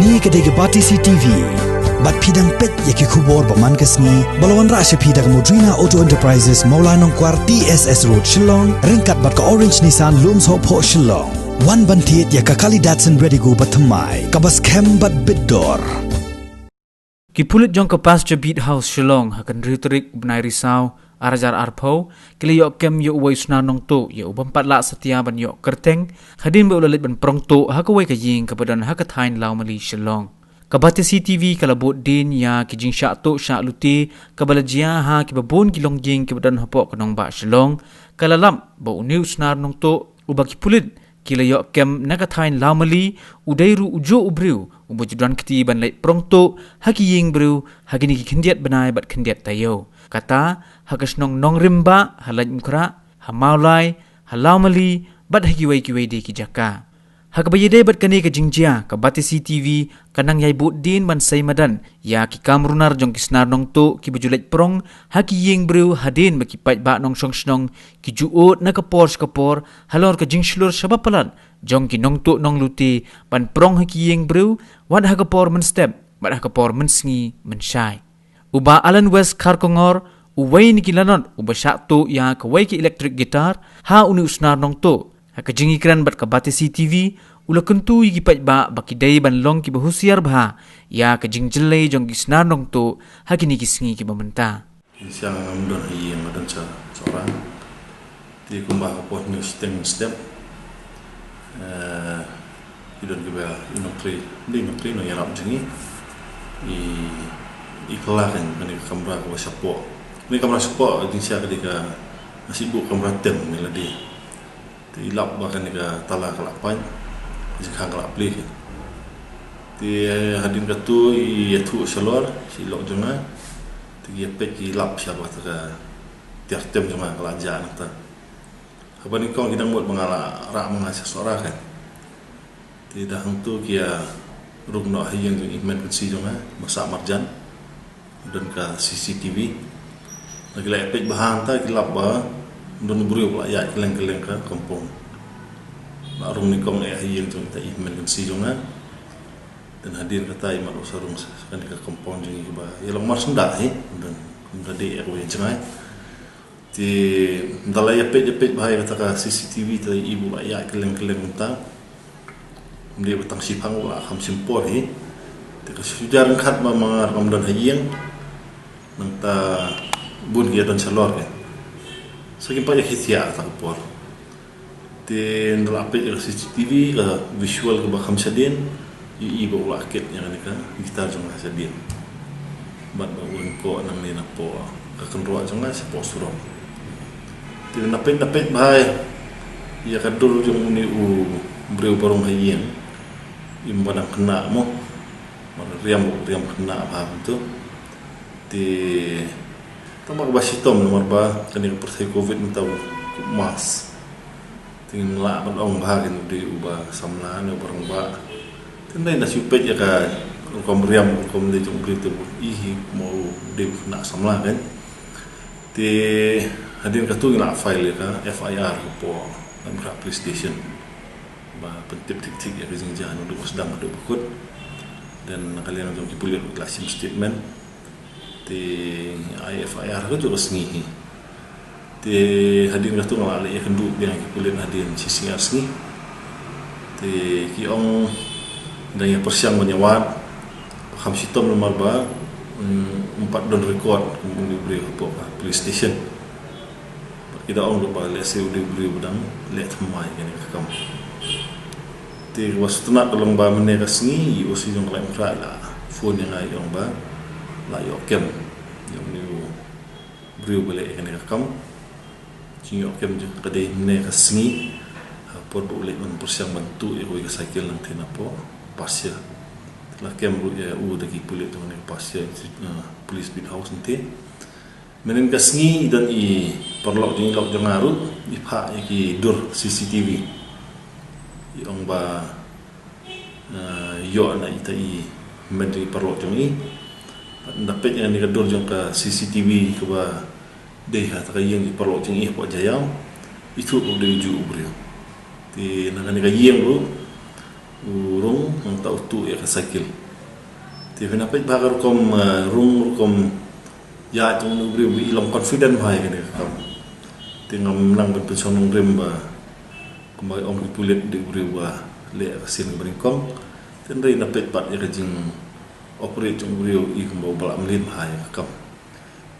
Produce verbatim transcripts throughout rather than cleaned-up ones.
Kane ka dei ka Batesi TV. Bad phi dang peit ïa ki khubor ba man ka sngi ba la wanrah sha phi da ka Modrina Auto Enterprises, Mawlai Nongkwar, T S S Road, Shillong, ryngkat bad ka Orange Nissan, Lumshohphoh, Shillong. Wan ban thied ïa ka kali Datsun Redigo ba thymmai, kaba skhem bad bit dor. Ki pulit jong ka Pasture Beat House Shillong ha ka hynriew tarik u bnai Risaw ar hajar arphew ki la ïoh kem ïa uwei u snar nongtuh ïa u bym pat lah satia ban ïoh kyrteng hadien ba u la leit ban prong tuh ha kawei ka ïing kaba don ha ka thaiñ Lawmali, Shillong. Ka Batesi TV ka la bud dien ïa ki jingshah tuh shah lute kaba la jia ha kiba bun ki longïing kiba don hapoh ka nongbah Shillong. Ka la lap ba une u snar nongtuh uba ki pulit ki la ïoh kem na ka thaiñ Lawmali u dei ruh u juh u briew uba ju don kti ban leit prong tuh ha ki ïing briew ha kine ki khyndiat bnai bad khyndiat taïew. Kata ha ka shnong Nongrimbah, ha Laitumkhrah, ha Mawlai, ha Lawmali bad ha kiwei kiwei de ki jaka. Ha kaba ïadei bad kane ka jingjia, ka Batesi TV ka nang ïai bud dien ban sei madan ïa ki kam runar jong ki snar nongtuh kiba ju leit prong ha ki ïing briew hadien ba ki paidbah nongshong shnong ki ju ud na ka por sha ka por halor ka jingshlur shaba palat jong ki nongtuh nonglute ban prong ha ki ïing briew, wat ha ka por mynstep bad ha ka por mynsngi mynshai. U Bah Allen West Kharkongor, uwei na ki lanot uba shah tuh ïa kawei ka electric guitar ha une u snar nongtuh, ha ka jingïakren bad ka Batesi TV u la kyntu ïa ki paidbah ba ki dei ban long kiba husiar bha ïa ka jingjyllei jong ki snar nongtuh ha kine ki sngi kiba mynta. Ïa, ngam don ha ïing, nga don sha Sohra. Te kumba ha ka por hynñiew shiteng mynstep, eh, ki don kiba, i nongtrei, ym dei nongtrei, nongïarap jong ngi, i, i kylla kane ka kamra kaba shapoh. Kane ka kamra shapoh, jingshisha ka dei ka, nga shu buh kamra tem ne lade. Te i lap ba kane ka tala ka la pait, ka jingkhang ka la plie. Te hadien katto i ïathuh shalor sha i lok jong nga. Te ki ïa peit, ki lap sha ba kata ka tiar tem jong nga ka la jah nangta. Haba nyngkong ki dang mut ba nga la rah ma nga sha Sohra keiñ. Te da hangto ki ïa rung noh ha ïing jong i hynmen kynsi jong nga, ma Sah Marjan. Don ka CCTV. Haba ki la ïa peit bha hangta, ki lap ba don u briew ba la ïaid kylleng kylleng ka compound. La rung nyngkong eh ha ïing jong ita i hynmen kynsi jong nga. Te hadien kata i mad u sa rung sha kane ka compound jong i kaba ïa long marsyndah hi. Don, don da dei eh kaba ïa jngai. Te da la ïa peit, ïa peit bha ïa kata ka CCTV, te i ba la ïaid kylleng kylleng mynta. Ym dei ba tang shiphang, ba la kham shim por hi. Te ka shu jar ryngkat ba ma nga ruh ngam don ha ïing. Nangta bun ki ïa don shalor keiñ. Sa kim pat ïa khiah kata ka por. Te ynda la peit ïa ka CCTV, ka visual kaba kham shadien, i, i ba u la kit ïa kane ka guitar jong nga shadien. Bad ba u lyngkhuh nangne napoh ka kynroh jong nga shapoh surok. Te ynda peit, ynda peit bha ïa ka dur jong une u briew ba rung ha ïing, im ba nang khynnah mo. Mar riam, riam khynnah bha kumto. Te tang ba kaba shitom namar ba kane ka pyrthei Covid mynta u kup mask. Te ngim lah ban ong bha kane u dei uba samla ne uba rangbah. Te ynda shu peit ïa ka rukom riam, rukom leh jong u briew te bun i hi mo u dei u khynnah samla keiñ. Te hadien katto ngi la file ïa ka FIR hapoh Laitumkhrah Police Station. Ba pyntip thik thik ïa ka jingjia, naduh ba sdang haduh ba kut. Te na ka liang jong ki pulit ki la shim statement. Te ai FIR ha kajuh ka sngi hi. Te hadien katto nga la leit ïakynduh biang ïa ki pulit hadien shisngi ar sngi. Te ki ong dang ïa pyrshang ban ïa wad. Kham shitom namar ba, mm, ym pat don record kum u dei u briew hapoh ka police station. Bad ki da ong ruh ba lehse u dei u briew ba dang leh thymmai kane ka kam. Te kaba sngewtynnat ka long ba mynne ka sngi i OC jong ka Laitumkhrah i la phone ïa nga i ong ba la ïoh kem ïa une u briew ba leh ïa kane ka kam. Jingïoh kem jong ka dei mynne ka sngi, ha por ba u leit ban pyrshang ban tuh ïa kawei ka cycle nangtei napoh pasture. La kem ruh ïa u da ki pulit jong kane ka pasture, eh, police beat house nangtei. Mynhynnin ka sngi i don i paralok jong i lok jong nga ruh i phah ïa ki dur CCTV. I ong ba, eh, ïoh na ita i hynmen jong i paralok jong i. Bad ynda peit ïa kane ka dur jong ka CCTV kaba dei ha kata ka ïing jong i paralok jong i hapoh Jaiaw, i thuh ba u dei u juh u briew. Te na kane ka ïing ruh u rung, ta utu ïa ka cycle. Te phin ïa peit ba ka rukom, eh, rung rukom ïa jong u briew ba i long confident bha ïa kane ka kam. Te ngam nang ban pynshong nongrim ba kumba ong ki pulit dei u briew ba leh ka sien ba nyngkong. Te hynrei na peit pat ïa ka jing operate jong u briew i kumba u ba la mlien bha ïa ka kam.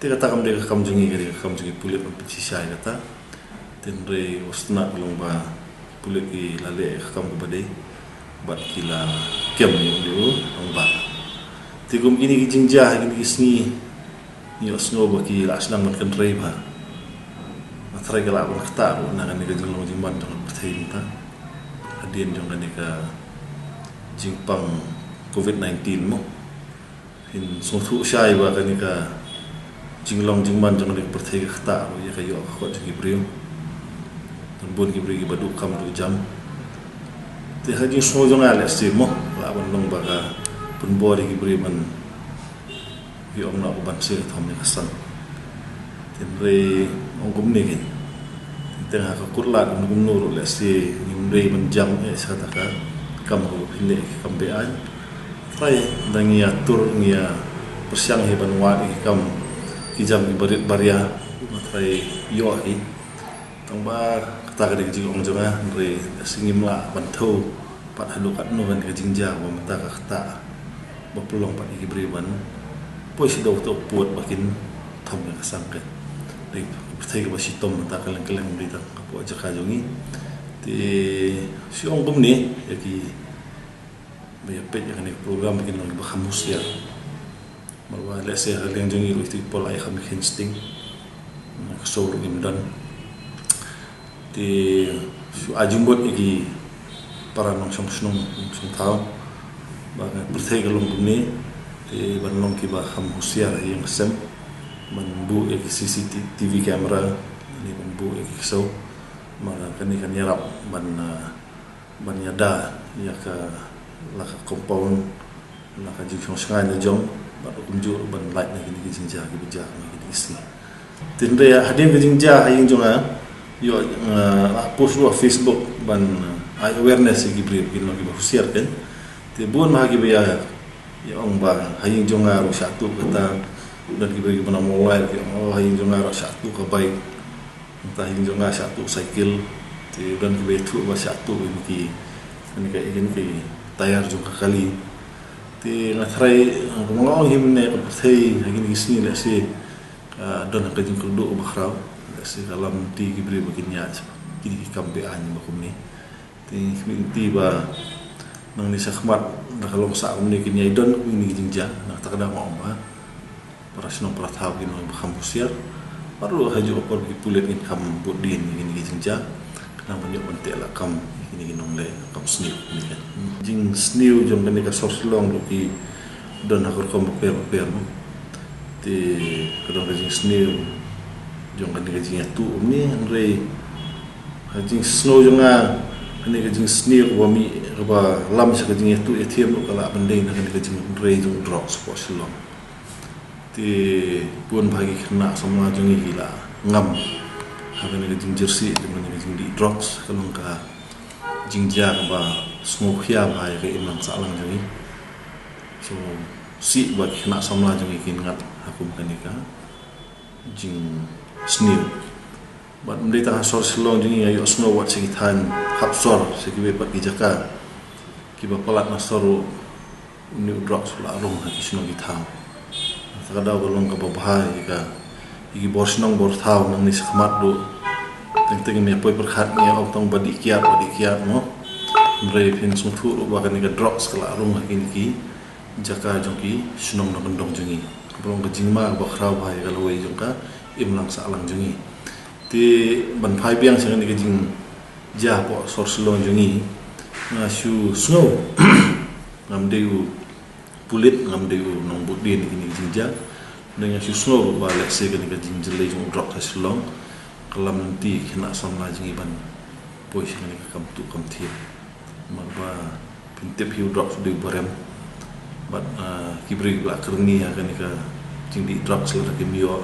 Te kata kam dei ka kam jong ngi, ka dei ka kam jong ngi pulit ban pynshisha ïa kata. Te hynrei u sna ka long ba pulit ki la leh ka kam kaba dei bad ki la kem ïa u long ba. Te kum kine ki jingjia ha kine ki sngi ngi ïohsngew ba ki la sdang ban kynrei bha. Nga tharai ka lah ban ktah ruh na kane ka jinglong jingman jong ka pyrthei mynta hadien jong kane ka jingpang covid nineteen mo. Phin sngewthuh shai ba kane ka jinglong jingman jong kane ka pyrthei ka ktah ruh ïa ka ïoh ka khot jong ki briew. Don bun ki briew kiba duh kam duh jam. Te ha jingsngew jong nga lehse mo lah ban long ba ka pynbor ïa ki briew ban ïoh ong na u ban sngewthom ïa ka sang. Te hynrei ong kumne keiñ. Teng ha ka kut lad kumno kumno ruh lehse ngim dei ban jam eh sha kata ka kam ruh phin leh ki kam be-aiñ. Trai da ngi ïa tur ngi ïa pyrshang hi ban wad ki kam ki jam kiba rit ba ria. Trai ïoh hi. Tang ba kata ka dei ka jingong jong nga, hynrei lehse ngim lah ban thew pat haduh katno kane ka jingjia ba mynta ka ktah ba pynlong pat ïa ki briew ban poi sha dei uta u pud ba kin thom ïa ka sang ka. Dei ka pyrthei kaba shitom mynta ka leng ka leng dei tang hapoh jaka jong ngi. Te shu ong kumne ïa ki ba ïa peit ïa kane ka program ba kin long kiba kham husiar. Namar ba lehse ha liang jong ngi ruh ito i por la ïa kham ïa khein sting. Ka show ruh ngim don. Te shu ai jingmut ïa ki para nongshong shnong nongshong thaw ba ka pyrthei ka long kumne. Te ban long kiba kham husiar ha ïing ha sem ban buh ïa ki C C T V camera ne ban buh ïa ki ksew. Namar kane kan ïarap ban, ah, ban ïada ïa ka la ka compound la ka jingshong shngaiñ la jong bad kumjuh ban lait na kine ki jingjia kiba jia na kine ki sngi. Te hynrei hadien ka jingjia ha ïing jong nga ïoh, ah, la post ruh ha Facebook ban, ah, ai awareness ïa ki briew ba kin long kiba husiar keiñ. Te bun ma ha kiba ïa ïa ong ba ha ïing jong nga ruh shah tuh kata. Don ki briew kiba na Mawlai ki ong, oh, ha ïing jong nga ruh shah tuh ka bike. Mynta ha ïing jong nga shah tuh cycle. Te don kiba ïathuh ba shah tuh ïa ki, ïa ki, ïa ki tyre jong ka kali. Te nga tharai, kumba nga ong hi mynne ka pyrthei ha kine ki sngi lehse ka don ha ka jingkyrduh ba khraw. Lehse ka lam lynti ki briew ba kin ïaid kine ki kam be-aiñ ba kumne. Te ngi khmih lynti ba nangne shakhmat da ka long sah kumne kin ïai don kumne ki jingjia. Na kata ka daw nga ong ba para shnong para thaw kin long ba kham husiar. Bad ruh ha kajuh ka por ba ki pulit ngin kham bud dien ïa kine ki jingjia. Khnang ban ïoh ban teh lakam ïa kine ki nongleh kam sniew kine ki. Jingsniew jong kane ka sor Shillong ruh ki don ha ka rukom bapher bapher mo. Te ka don ka jingsniew jong kane ka jingïathuh kumne, hynrei ha jingsngew jong nga, kane ka jingsniew kaba mih, kaba lam sha ka jingïathuh ïathiam ruh ka lah ban dei na kane ka jingrei jong u drugs hapoh Shillong. Te bun bah ki khynnah samla jong ngi ki la ngam ha kane ka jingjyrsieh jong kane ka jingdih drugs, ka long ka jingjia kaba sngewkhia bha ïa ka imlang sahlang jong ngi. So, shisha ba ki khynnah samla jong ngi kin ngat ha kum kane ka jingsniew. Bad ym dei tang ha sor Shillong jong ngi, nga ïohsngew wat sha ki thaiñ hap sor, sha kiwei pat ki jaka kiba palat na sor ruh une u drugs u la rung ha ki shnong ki thaw. Kata ka daw ka long kaba bha ïa ka, ïa ki bor shnong bor thaw nangne shakhmat ruh. Teng teng me poi pyrkhat ngi ong tang ba dih kiad, ba dih kiad mo. Hynrei phin sngewthuh ruh ba kane ka drugs ka la rung ha kine ki jaka jong ki shnong na kyndong jong ngi. Kaba long ka jingma kaba khraw bha ïa ka lawei jong ka imlang sahlang jong ngi. Te ban phai biang sha kane ka jingjia hapoh sor Shillong jong ngi, nga shu sngew, ngam dei u pulit, ngam dei u nongbud dien ïa kine ki jingjia. Nga shu sngew ruh ba lehse kane ka jingjyllei jong u drugs ha Shillong ka lam lynti ki khynnah samla jong ngi ban poi sha kane ka kam tuh kam thiam. Namar ba phin tip hi u drugs u dei u barem. Bad, ah, ki briew kiba la kyrni ha kane ka jingdih drugs lada kim ïoh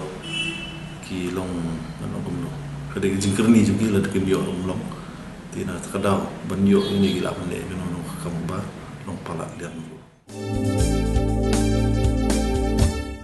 ki long, ngan ong kumno, ka dei ka jingkyrni jong ki, lada kim ïoh ruh ym long. Te na kata ka daw ban ïoh ïa kine ki lah ban leh kano kano ka kam kaba Nongpalat Liangru.